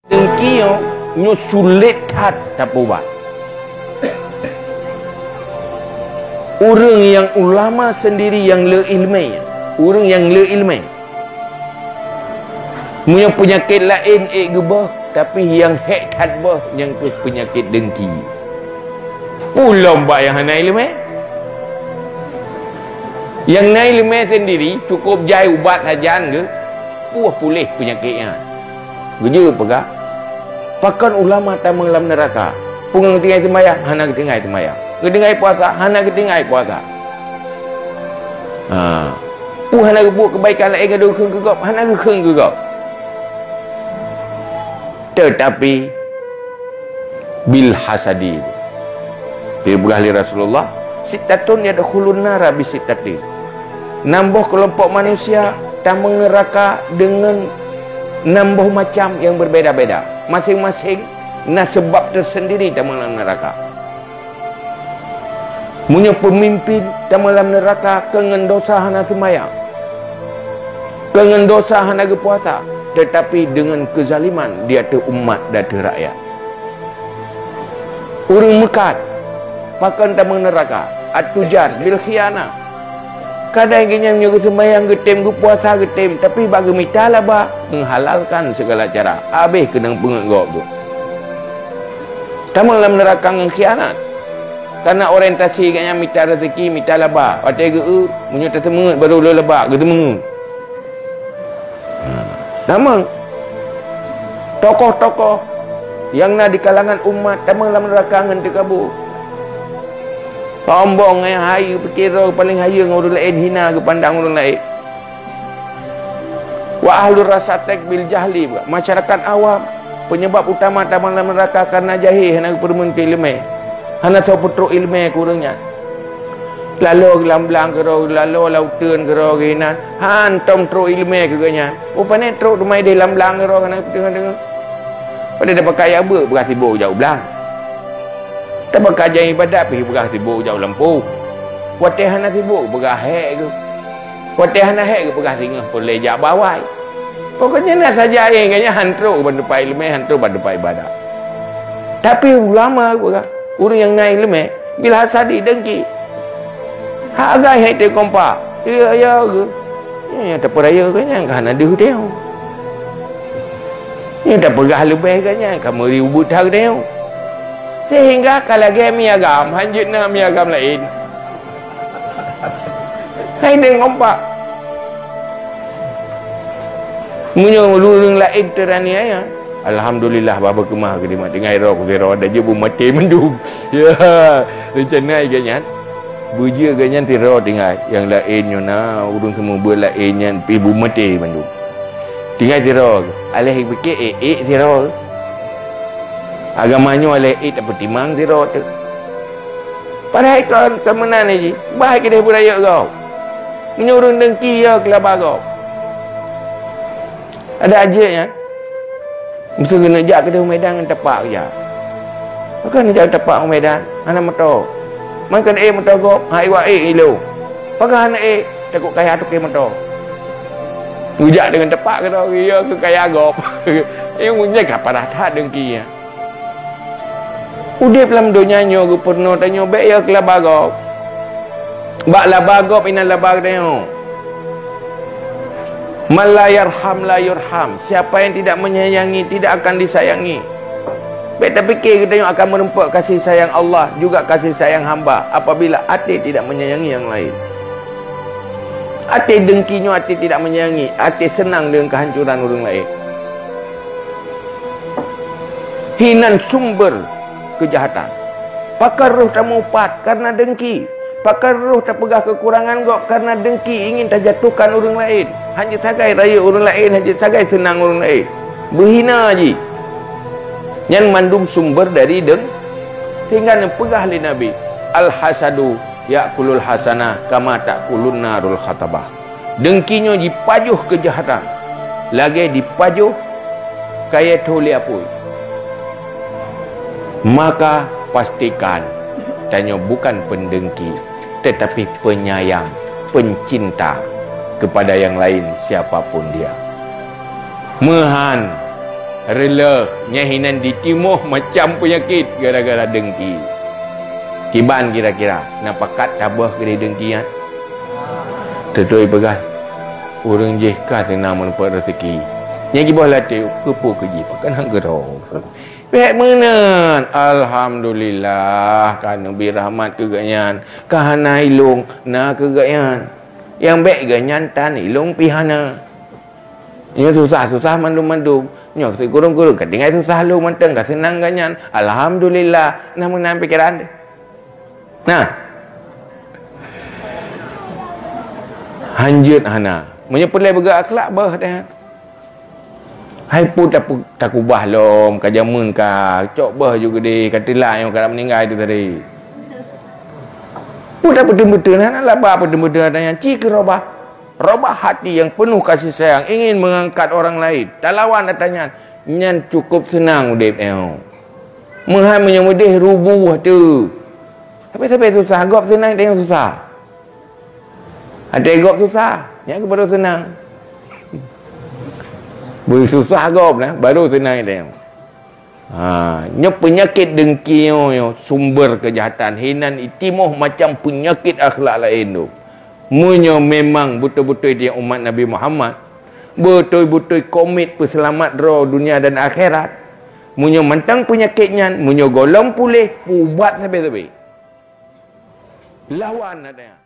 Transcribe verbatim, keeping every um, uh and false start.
Dengki nyoe, nyoe sulet that tapeubat. Ureuëng nyang ulama sendiri nyang le iéleumé, ureuëng nyang le iéleumé. Meunyoe peunyakét laén ék geuboh, tapi nyang hék that boh nyang keuh peunyakét dengki. Peulom bak nyang hana iéleumé. Nyang na iéleumé sendiri cukup jai ubat sajan geuh, puih puléh peunyakét nyan. Geujeuet peugah, pakon ulama tamong lam neuraka? Peue geutinggai seumayang? Hana geutinggai seumayang. Geutinggai puasa? Hana geutinggai puasa. Ha. Peue hana geubuet keubaikan laén geudoe kheun keu gob? Hana geukheun keu gob. Teutapi bil hasadi. Dipeugah lé Rasulullah, "Sittatun yadkhulun nara bi sittatin." Nam boh keulompok manusia tamong neuraka deungon nam boh macam nyang beubeda-beda. Maséng-maséng na seubab teusendiri tamong lam neuraka. Meunyoe peumimpin tamong lam neuraka keu ngon dosa hana seumayang, keu ngon dosa hana geupuasa, teutapi deungon keuzaliman di ateueh umat dan ateueh rakyat. Ureuëng meukat, pakon tamong neuraka, at-tujar bil khianah. Kadang geuhnyan meunyoe geuseumayang geutem, geupuasa geutem, tapi bak geumita laba, meuhalalkan segala cara, habéh keunong peungeuet gob tu. Tamong lam neuraka ngon khianat. Karena orientasi geuhnyan mita rezeki, mita laba. Watée geu-eu, meunyoe teuseumeungeut baru le laba, geuseumeungeut. Ha. Tamong. Tokoh-tokoh nyang na di kalangan umat tamong lam neuraka ngon teukabô. Sombong, eh, hayeue, pike droe paleng hayeue ngon ureuëng laén, hina geupandang ureuëng laén. Wa ahlur rasatek bil jahli, masyarakat awam, penyebab utama tamong lam neuraka karena jahé, hana geupeurumeuen keu iéleumé. Hana soe peutrok iéleumé keu ureuëng nyan. Laloe lam blang keudroe, laloe lam uteuen keudroe geuh inan, hántom trok iéleumé keu geuhnyan. Rupajih trok teuma idéh lam blang keudroe hana geupeue teungoh-teungoh. Padahai tapakat jak beuet, peugah sibok jak u blang. Tapakat jak iébadat pih peugah sibok jak u lampôh. Watée hana sibok peugah hék geuh. Watée hana hék geuh peugah singoh peureulée jak bak awai. Pokoknya na saja nyang geuhnyan han trok ban teumpat iéleumé, han trok ban teumpat iébadat. Tapi ulama peugah, ureuëng nyang na iéleumé, bil hasadi, dengki. Hak agam hai teukompak. Ya, ya, ke? Ya, ya, tapeuraya geuhnyan ka hana deuh teuh. Ya, tapeugah leubeh geuhnyan ka meuri ubeut that teuh. Sehingga ka lagée mi agam, hanjeuet na mi agam laén. Hai deuh kompak. Meunyoe ureuëng laén teuraniaya, alhamdulillah, bah beukeumah keu dimat tinggai roh ku sidroe, dan jeuet beumaté mandum. Ya, rencana geuhnyan. Beujeuet geuhnyan sidroe tinggai. Nyang laén nyoe na ureuëng seumeubeuet laén nyan pih beumaté mandum. Tinggai sidroe, aléh pike ék-ék sidroe. Agama nyoe aléh ék tapeutimang sidroe teuh. Padahai kon, kon meunan jih, bah keudeh beurayeuk gob. Meunyoe ureuëng dengki, ya keulaba gob. Ada ajeuk nyan. Meusti keuneuk jak keudeh u Medan ngon tapak jak. Pakon jak tapak u Medan, hana moto. Man kon ék moto gob, hai wak ék ilong. Pakon hana ék, takot kaya toke moto. Geujak deungon tapak keudroe, ya keu kaya gob. Nyang nyan ka parah that dengki nyan. Udeb lam donya nyoe geupeurunoe tanyoe bék ya keu laba gob. Bak laba gob inan laba tanyoe. Man la yarham la yurham. Siapa yang tidak menyayangi, tidak akan disayangi. Bék tapike geutanyoe akan meurumpok kasih sayang Allah juga kasih sayang hamba apabila até tidak menyayangi yang lain. Até dengki nyoe até tidak menyayangi, até seunang deungon keuhancoran ureuëng laén. Hinan sumber keujahatan. Pakon roh tamupat kareuna dengki. Pakon roh tapeugah keukurangan gob kareuna dengki, ingin tajatuhkan ureuëng laén. Hanjeuet sagai rayeuk ureuëng laén, hanjeuet sagai seunang ureuëng laén. Beuhina jih. Nyan mandum sumber dari deng-, sehingga neupeugah lé Nabi, "Al-hasadu ya'kulul hasanah kama ta'kulun narul khatabah." Dengki nyoe jipajoh keujahatan, lagée jipajoh kayée thô lé apui. Maka pastikan tanyoe bukan pendengki, tetapi penyayang, pencinta kepada yang lain siapa pun dia. Meuhan Reuloh, nyan hinan jitimoh macam peunyakét gara-gara deungki. Kiban kira-kira, na pakat taböh keudeh deungki nyan? Teuntui peugah, ureuëng jih ka seunang meuneupot raseuki. Nyan jiboh latée, keupeue keu jih, pakon han keudroe. Bék meunan, alhamdulillah, ka neubri rahmat keu geuhnyan, ka hana ilong na keu geuhnyan. Nyang bék geuhnyan tan ilong pih hana. Nyoe susah-susah mandum-mandum. Nyoe sikureueng-kureueng ka tinggai susah lom mantong, ka seunang geuhnyan. Alhamdulillah, na meunan pikeran teuh. Nah. Hanjeuet hana. Meunyoe peureulée beugét akhlak, beuh teuh. Hai peue tapu-, takubah lom, ka jameun ka, cok beuh ju geudeh, ka teulak nyoe ka meuninggai teuh tadi. Peue tapeuteun-peuteun, hana laba peuteun-peuteun ata nyan, ci keu robah. Robah hati yang penuh kasih sayang, ingin mengangkat orang lain. Talawan ata nyan, nyan cukup seunang udeb nyoe. Meuhan meunyoe meudeh rubuh teuh. Sabe-sabe susah, gob seunang, ata nyang susah. Até gob susah, nyan keuh baru seunang. Beu susah gob nah, baru seunang ata nyoe. Ha, nyoe peunyakét deungki nyoe, nyoe sumber keujahatan. Hinan itimoh macam peunyakét akhlak laén tu. Meunyoe memang beutôi-beutôi dia umat Nabi Muhammad, beutôi-beutôi komit peuseulamat droe dunia dan akhirat, meunyoe mantong peunyakét nyan, meunyoe gohlom puléh, peuubat sabe-sabe. Lawan ata nyan.